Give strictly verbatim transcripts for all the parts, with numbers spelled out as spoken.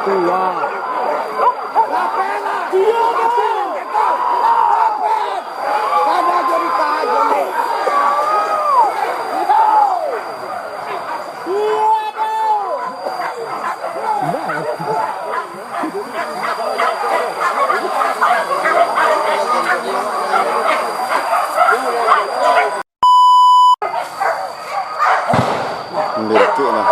Tua. Mendekik nah.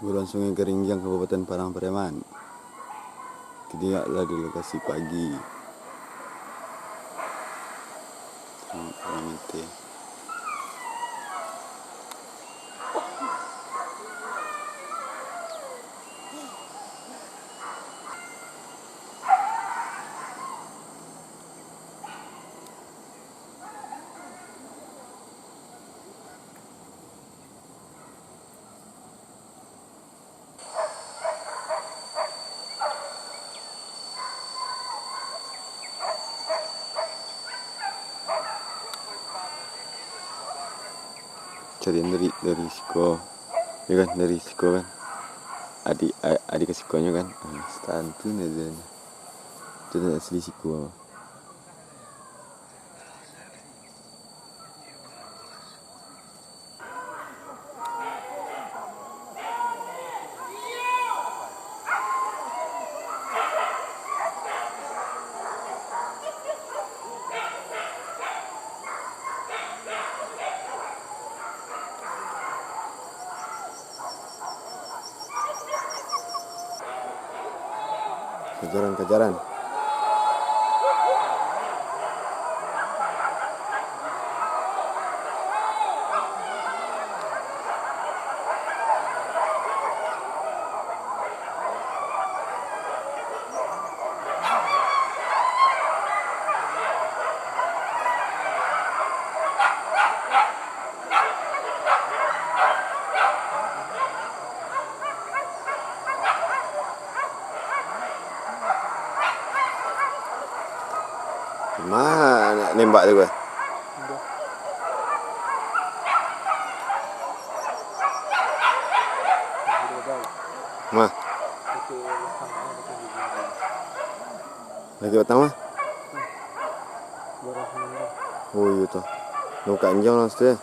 Guruan Sungai Garinggiang, Kabupaten Padang Pariaman. Tiniak lah di lokasi pagi. Tengok orang mati. Carian dari, dari siko, yo kan, dari siko kan. Adik, a-, adik ka sikonyo kan. Ah, santun aja. Itu asli siko. Kajaran, kajaran. Ma nak nembak tu, bah? Ma. Lagi patang mah? Oh, iyo tu. Nungkak anjiang lah, mesti.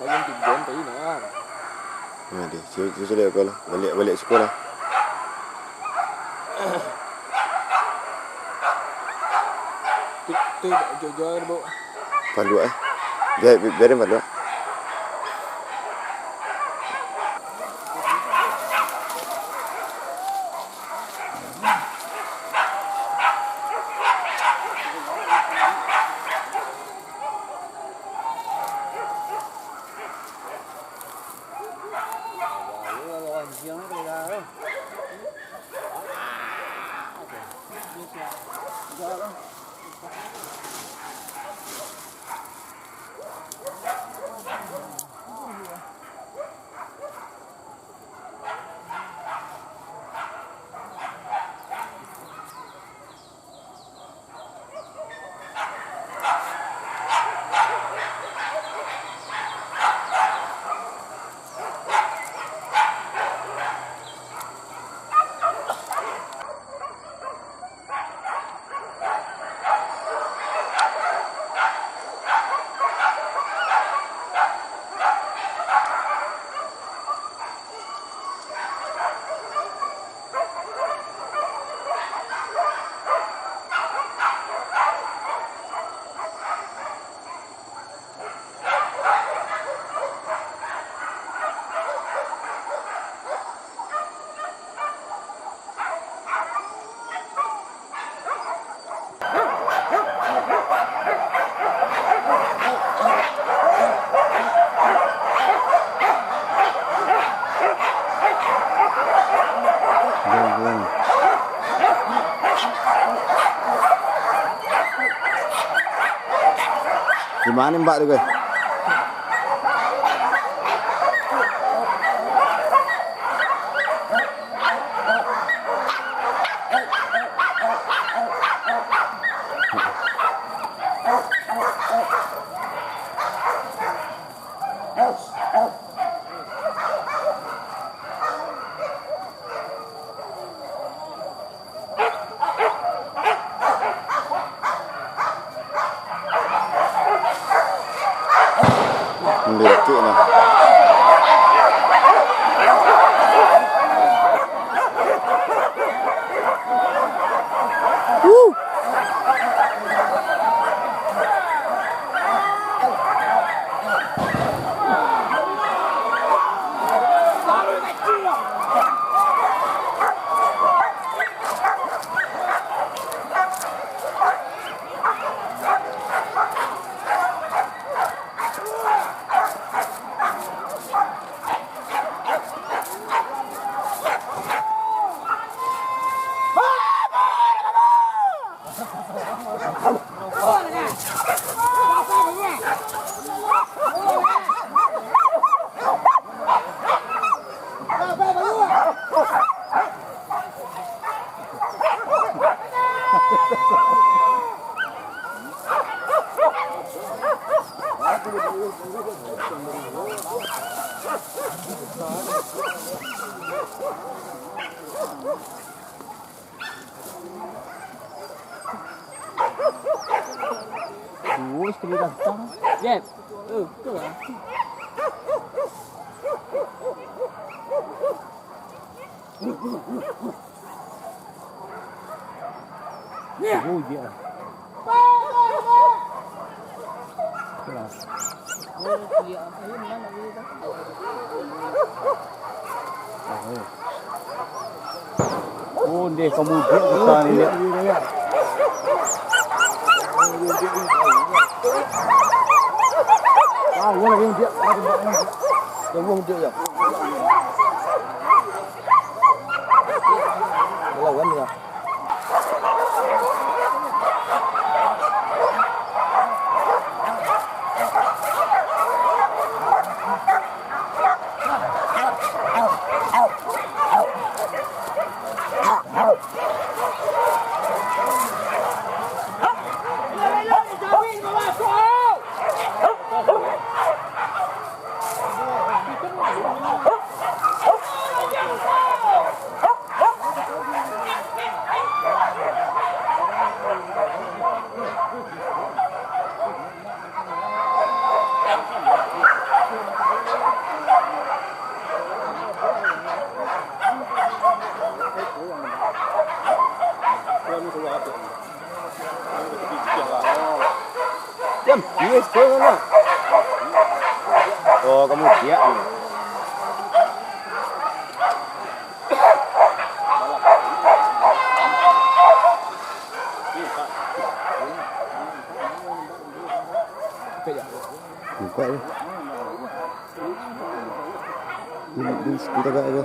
Lagi tiga hari tadi nah. Nah, deh, su-, su-, sudah kau lah. Balik, balik sekolah. Tu, tu, jual-jual dia bawa. Paluak, eh. Biar, bi-, biarin paluak. Di mano mbak tu, guys? Mendekik nah. Wuh. Duo sakali datang. Jep. Eh, betul lah. Oh, iya. Oh, ndeh, kamu dia kita ni, ya. Ah, iya, iya, iya. Ada uang dia, ya. Lawan, ya. Diam, di S P mana? Oh, kamu diam. Buka je. Di, di sekitar agak tu.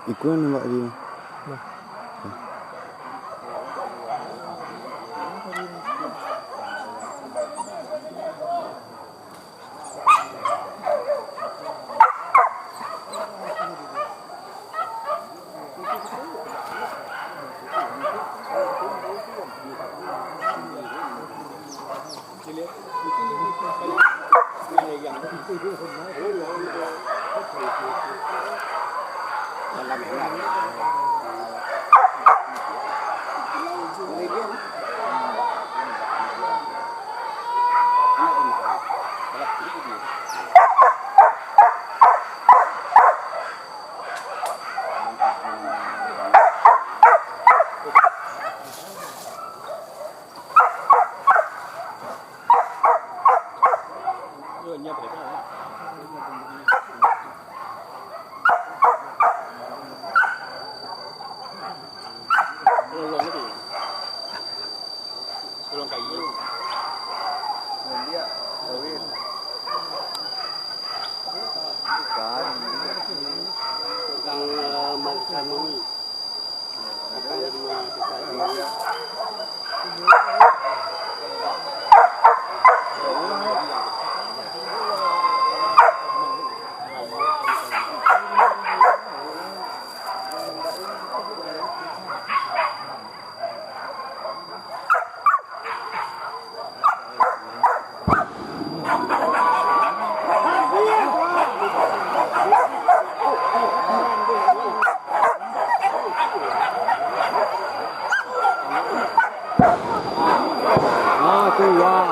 Ikuan nembak dia. Nah. Ah, tu, wah.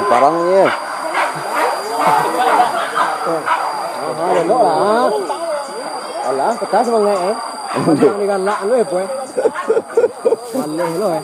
Parang ni, eh. Ah, elok lah. Alah, pecah semangat, eh. Jangan digalak lu, eh, boy. Maleh lu, eh.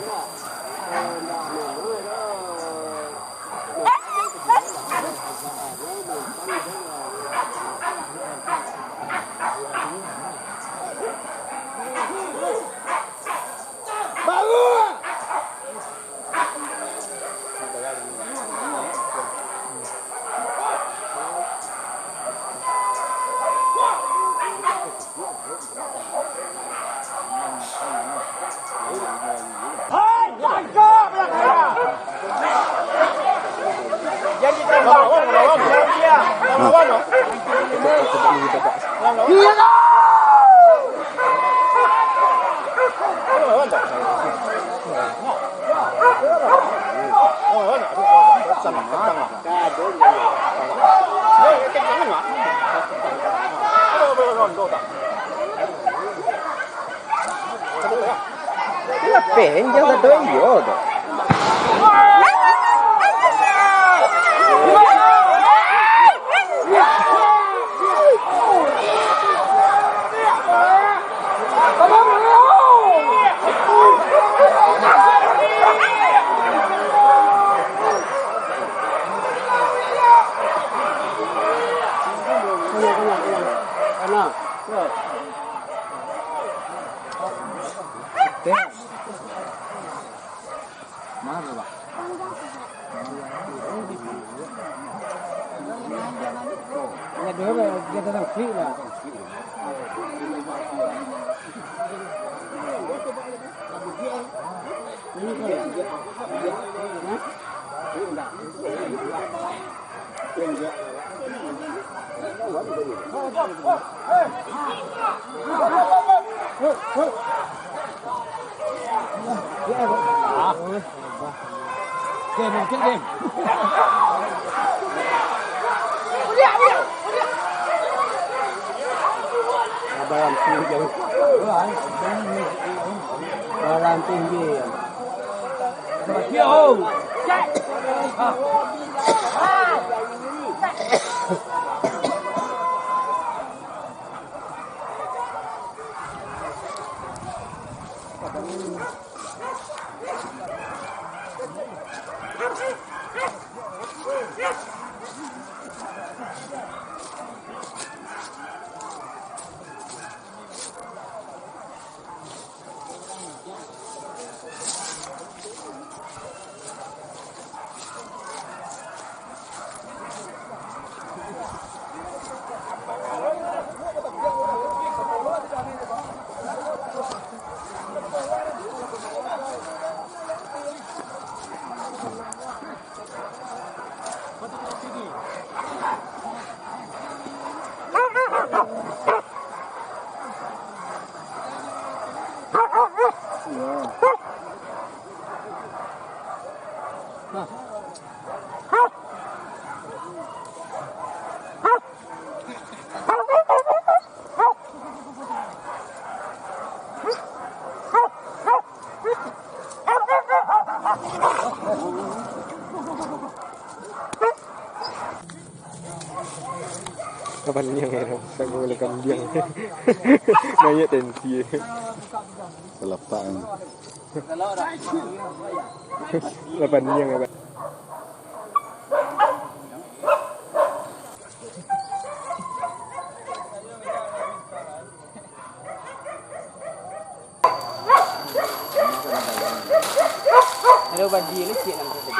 Lapeh, injang sado iyo tu. Badan tinggi. Badan tinggi. Paniang ya, tak boleh kambiang. Naik tensi. Selapak. Lapan niang apa? Ada badi ni cik nang tadi.